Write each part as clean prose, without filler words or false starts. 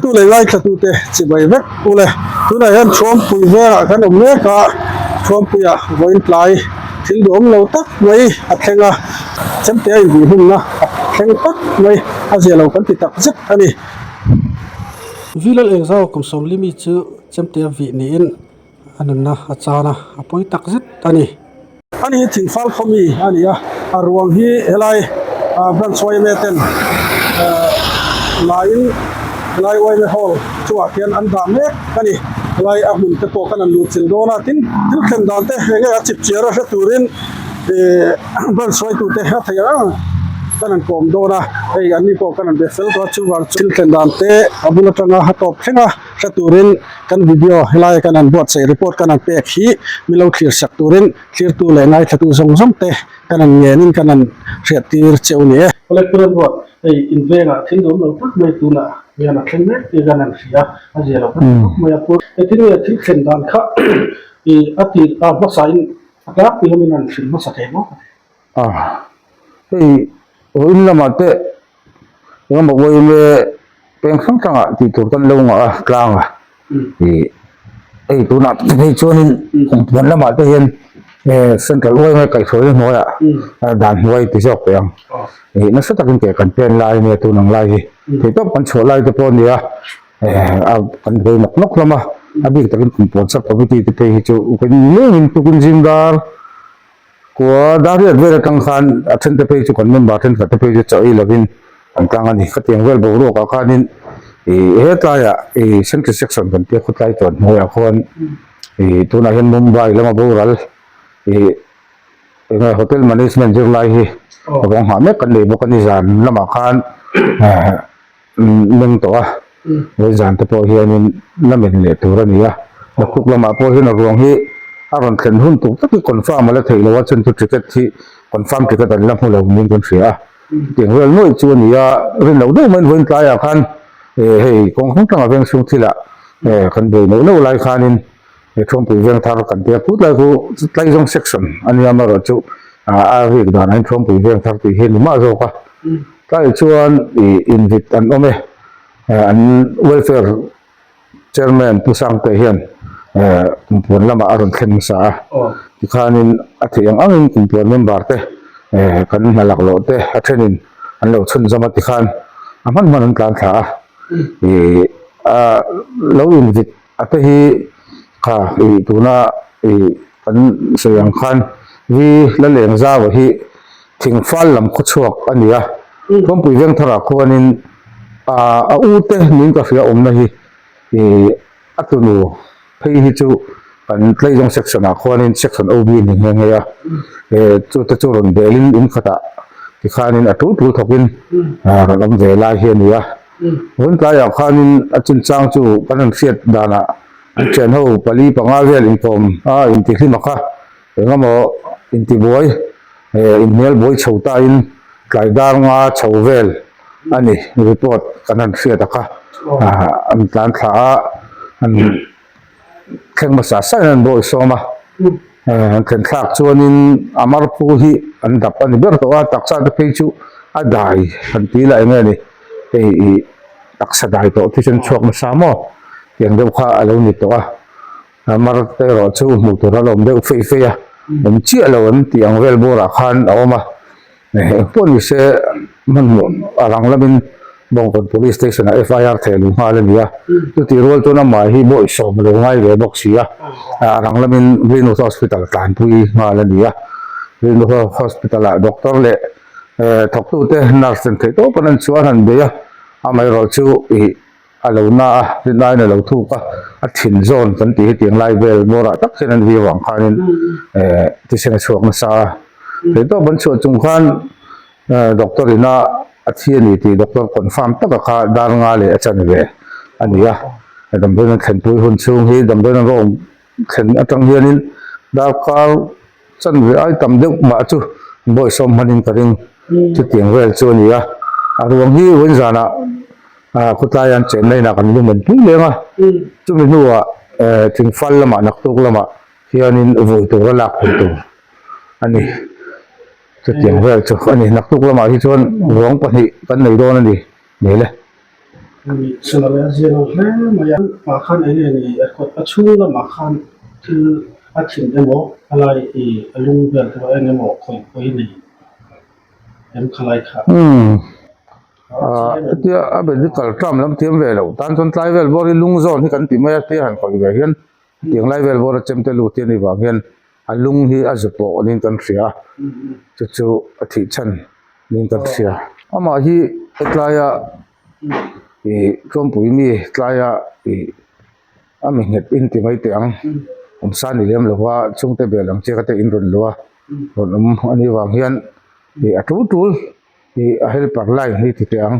Thlirtu leh ngaithlatute chibai vek ule. Tunah hian Thuampui vengah kan awm mek a, Thuampuia vawiin tlai thil duhawm lo tak mai a thleng a, chemte a inbuihhumna a thleng tak mai a zia lo kan ti tak zet a ni. Vilal Engzau kum sawmlimi chu chemte a vih niin a nunna a chan a, a pawi tak zet a ni. Ani hi thingfal khaw mi a ni a, a ruang hi helai branch yma ten laiin helai yma hall chungah khian an dah mek a ni. Helai a hmun te pawh kan han lut chilh dawn a, tin thil thlen dan te eng nge a chip chiar a hre turin ihh branch hruaitute a theih ang ang kan han kawm dawn a, hei an ni pawh kan han be fel tawh a, chuvang chu thil thlen dan te a bul atanga a tawp thleng a hre turin kan video helaia kan han buatsaih report kan han pek hi min lo thlir sak turin thlirtu leh ngaithlatu zawng zawng te kan han ngenin kan han hriat tir cheu ni e. Collector ruat hei invengah thil duhawm lo tak mai tunah hian a thleng mek tih kan han hria a zia lo kan ti khawp mai a pur engtin nge thil thlen dan kha ih a tir a hmasa in a tlangpui lam in an hrilh hmasa thei maw ka ti. A hei vawiin lamah te engemaw vawiin peng hrang hrangah tih tur kan lo ngah a tlang a ih hei tunah te phei chuanin kumpuan lamah te hian central uaima kaihhruaina hnuaiah dan hnuai ti zawk teh ang ih nasa takin ke kan pen lai ania tun ang lai hi theihtawp kan chhuah lai te pawh a ni a a kan buai nawk nawk hlawm a a bik takin kumpuan sub committee te phei hi chu kan ngeiin tukin zingdar. Khua Dariat vel atang khan a then te phei chu kan member thenkhat te phei chu chaw ei lovin an tlang a ni. Khatiang vel boruakah khanin ih hetlaiah ih central section kan tia khawtlai chuan hnuaiah khuan ih tunah hian Mumbai lama boral ih eng nge hotel management zirlai hi a vawng nghah mek kan nei bawk a ni zan lamah khan eh meng tawh a, he zan te pawh hianin la men leh tur a ni a, naktuk lamah pawh hian a ruang hi a rawn thlen hun tuk tak hi confirm a la theih lo a, chhan chu ticket hi confirm ticket an la hmu lo niin kan hria a, tiang vel nuaih chu a ni a, rin loh deuh maiin vawiin tlaiah khan hei kawng hrang hrangah veng chhung thilah kan buai neuh neuh lai khanin He Thuampui veng thar kan tia phut lai chu Tlaizawng section a nia amaherawh chu a rik dan ah hian Thuampui veng thar tih hi a ni mah zawk a. Tlaiah chuan ih invit an awm e, an welfare chairman Pu Sangte hian kumpuan lamah a rawn thlen hmasa a, tikhanin a theih ang angin kumpuan member te kan hna lak loh te a thenin an lo chhunzawm a tikhan a hman hman an tlan thla a, ih a lo invit A te hi kha ih tuna ih kan sawi ang khan vi la leng zau hi thingfal lam khaw chhuak a ni a, Thuampui Vengtharah khuanin ah a u te niin ka hria awmna hi ih a tunu phei hi chu kan Tleizawng section ah khuanin section OB a ni nghe nghe a, eh chu te chu rawn belin in khatah tikhanin a tul tul thawkin ah rawn awm ve lai hi a ni a. Vawiin tlaiah khanin a chinchang chu kan han hriat danah an thian ho pali panga vel inkawm a intihlim a kha engemaw intibuai eh inhnial buai chho tain tlai dar nga chho vel a ni report kan han hriat a kha an tlan thla a an thleng hmasa sain an bawi sawm a an thlen thlak chuanin a marpu hi an dap a ni ber tawh a taksa te phei chu a dai han tih lah eng nge ni hei ih taksa dai tawh thisen chhuak nasa maw tiang deuh kha a lo ni tawh a a mar te erawh chu hmuh tur a la awm deuh feih feih a awm chiah lo an tih ang vel bawrah khan a awm a. Engpawh ni se hmanhmawh a rang lamin Bawngkawn Police Station ah FIR theh luh nghal a ni a, chutih rual chuan amah hi bawihsawm a lo ngai ve bawk si a, a rang lamin Greenwood Hospital tlanpui nghal a ni a, Greenwood Hospital ah doctor leh thawktute nurse ten theih tawp an an chhuah an han bei a, amaherawh chu ih A lo na a, rinaiin a lo thuk a, a thin zawn kan tih hi tiang lai vel bawrah tak hian an vi avang khanin eh thisen a chhuak nasa a. Theihtawp an chhuah chung khan doctor ina a thi a ni tih doctor confirm taka kha dar nga leh a chan ve a ni a. Damdawiin an thlenpui hun chhung hi damdawiin an rawng thlen atang hianin darkar Chanve ai tam deuh mah chu bawisawm hmanin ka ring chutiang vel chu a ni a, a ruang hi vawiin zanah khawtlai an chenna inah kan lum an pui leng a, chumi hnuah thingfal lamah naktuk lamah hianin vawi tura lak thei tur a ni, chutiang vel chu a ni. Naktuk lamah hi chuan ruang pahnih kan nei dawn a ni, ni le. Chhun leh a zir lo hle mai a, ah khan eng nge ni a kawt a chhung lamah khan thil a thin emaw a lai ih a lung vel te pawh eng emaw khawih pawi nei em khalai kha. Umm ah hetia a medical term lam thiam ve loh tan chuan tlai vel bawr hi lung zawn hi kan ti mai a tia han khawih ve hian hetiang lai vel bawr a chem te lut hi a nih vang hian a lung hi a zu pawh niin kan hria a chu chu a thih chhan niin kan hria amah hi hetlaia Ih Tlawmpui mi tlaia ih a mi nghet in ti mai teh ang awmsa ni lem lova chhungte bel ang chiah te in rawn luh a rawn awm a nih vang hian ih a tul tul ih a helper line hi ti teh ang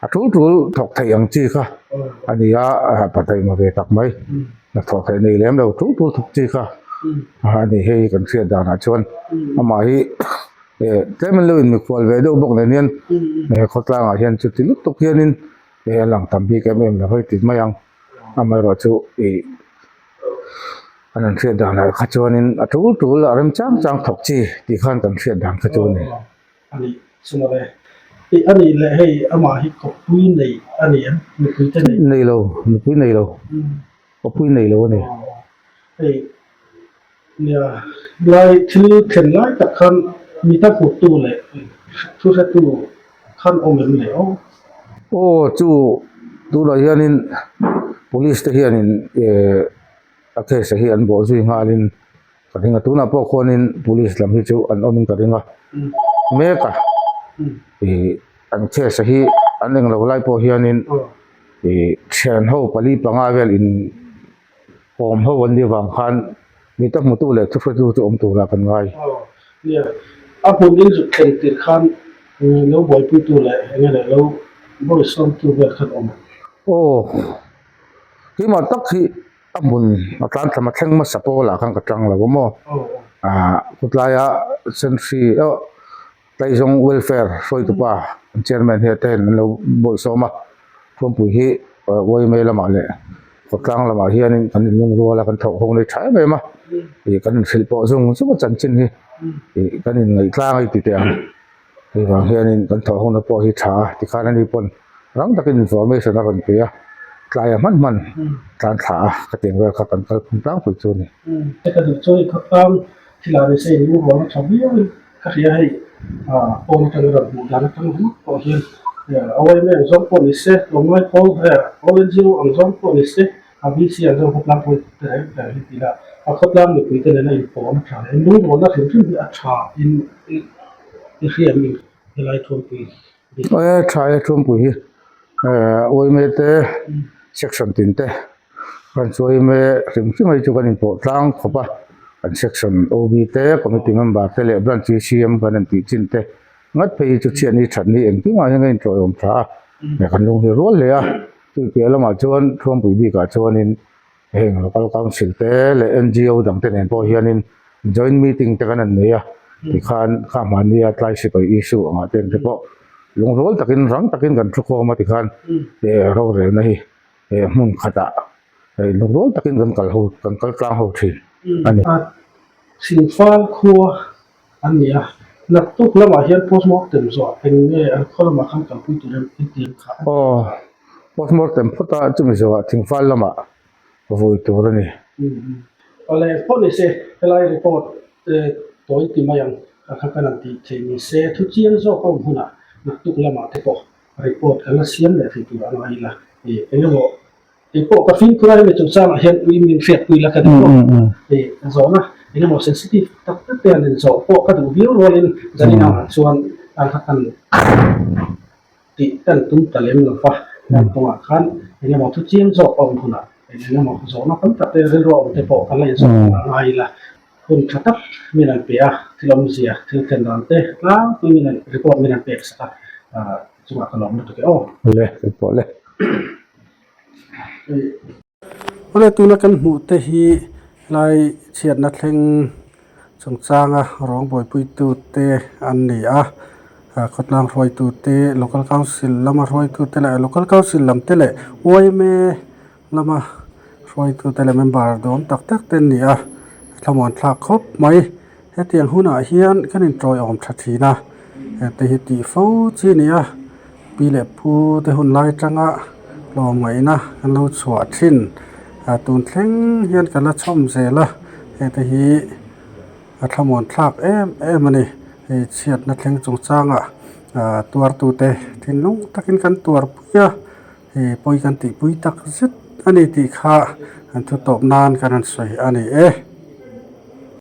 a tul tul thawk theih ang chi kha a ni a pataima ve tak mai hnathawh theih nei lem lo tul tul thawk chi kha a ni hei kan hriat danah chuan amah hi. Eh tlem an lo inmikhual ve deuh bawk nen hian he khawtlangah hian chuti lutuk hianin eh a lang tam bik em em lo hei ti mai ang amaherawhchu ih an han hriat danah kha chuanin a tul tul a rem chang chang thawk chi tih khan kan hriat dan kha chu a ni. A nih chuan e ih a nih leh hei amah hi kawppui nei a ni em nupui te nei? Nei lo nupui nei lo kawppui nei lo a ni. Hei Nia, lai thil thlen lai tak khan mita hmutu leh thu hretu khan awm em le aw? Aw chu tunah hianin police te hianin eh a case hi an bawh zui nghalin ka ring a, tunah pawh khuanin police lam hi chu an awmin ka ring a mek a, ih an case hi an englo lai pawh hianin ih thian ho pali panga vel in. Awm ho an nih vang khan mi ta hmutu leh thuhretu chu awm turah kan ngai. Aw, nia. A hmun in zuk thleng tir khan lo buaipuitu leh eng nge leh lo bawisawmtu vel khan awm. Aw, keimah tak hi a hmun a tlan thlam a thleng hmasa pawlah khan ka tang lo a maw? Aah, khawtlaia Senhri aw. Tlaizawng Welfare hruaitupa Chairman hi te hian an lo bawihsawm a, Thuampui hi Uaimei lamah leh Khawtlang lamah hianin kan inlung rual a, kan thawh ho nei tha em em a, ih kan inhrilh pawh zung zung a chanchin hi ih kan inngaih tlang a i ti teh ang, hei vang hianin kan thawh hona pawh hi tha a tikhan ani pawn rang takin information a rawn pe a, tlaia hman hman tlan thla a ka tiang vel kha kan kalphung tlangpui chu a ni. Ka duh chu i khawtlang thil ah nise in lung rual a tha viau in. Ka hria hei pawn atanga rawn hmuh dan atang ringawt pawh hian OMA ang zawng pawh ni se, tlawmngai pawl pawl NGO ang zawng pawh ni se, a VC ang zawng khawtlang pawh te reng reng hi tih lah a khawtlang mipui te nena inpawhna tha leh inlungrualna hrim hrim hi a tha in i hria em in helai Thuampui hi. Aw tha e Thuampui hi OMA te section tin te. Kan chuai mek hrim hrim mai chu kan inpawh tlang khawp a, kan section OB te committee member te leh branch ECM kan han tih chin te ngat phei hi chu chhiat ni that ni engkim ah hian kan inṭawiawm tha a, hei kan lung hi rual hle a, chu piah lamah chuan Thuampui bikah chuanin heng local council te leh NGO dang te nen pawh hianin joint meeting te kan han nei a, tikhan kha hmahnia tlai sipai issue angah te te pawh lungrual takin rang takin kan thukhawm a tikhan rorelna hi. He hmun khatah hei lungrual takin kan kal ho kan kal tlang ho thin a ni. A Thingfal khua an ni a, naktuk lamah hian postmortem zawh eng nge an khaw lamah khan kalpui tur em i ti ang kha. Aw, postmortem phawt a chumi zawhah Thingfal lamah vui tur a ni. Awle pawh ni se helai report tawi ti mai ang kha kan han tih theih ni se thu chiang zawk a awm hunah naktuk lamah te pawh Report kan la siam leh thei tur a ngai ila ih eng emaw kei pawh ka fimkhur a hemi chungchangah hian ui min hriatpui la ka duh bawk ih zawhna eng emaw sensitive tak tak te han inzawh pawh ka duh viau rualin zanin angah chuan tan kha kan tih kan tum ta lem lo va kan kawngah khan eng emaw thu chiang zawk a awm hunah eng eng emaw zawhna tam tak te rilru a awm te pawh kan la inzawh tur a ngai ila. Hun tha tak min an pe a, thil awmzia, thil thlen dan te tlangpui min an report min an pek sak a, chungah ka lawm lutuk e aw. Awle, kan pawh le. Awle, tuna kan hmuh te hi lai chhiatna thleng chungchanga rawng buaipuitu te an ni a, khawtlang hruaitu te, local council lama hruaitu te leh local council lam te leh yma lama hruaitute leh member dawm tak tak te an ni a, thlamuan thlak khawp mai. Hetiang hunah hian kan intawiawm tha thin a, hete hi tih fo chi a ni a, pi leh pu te hun lai atanga Tlawmngaihna kan lo chhuah thin ah tun thleng hian ka la chhawm zel a hete hi a thlamuan thlak em em a ni hei chhiatna thleng chungchangah ah tuartute thinlung takin kan tuarpui a hei pawi kan tihpui tak zet a ni tih kha an thu tawp nan kan han sawi a ni e.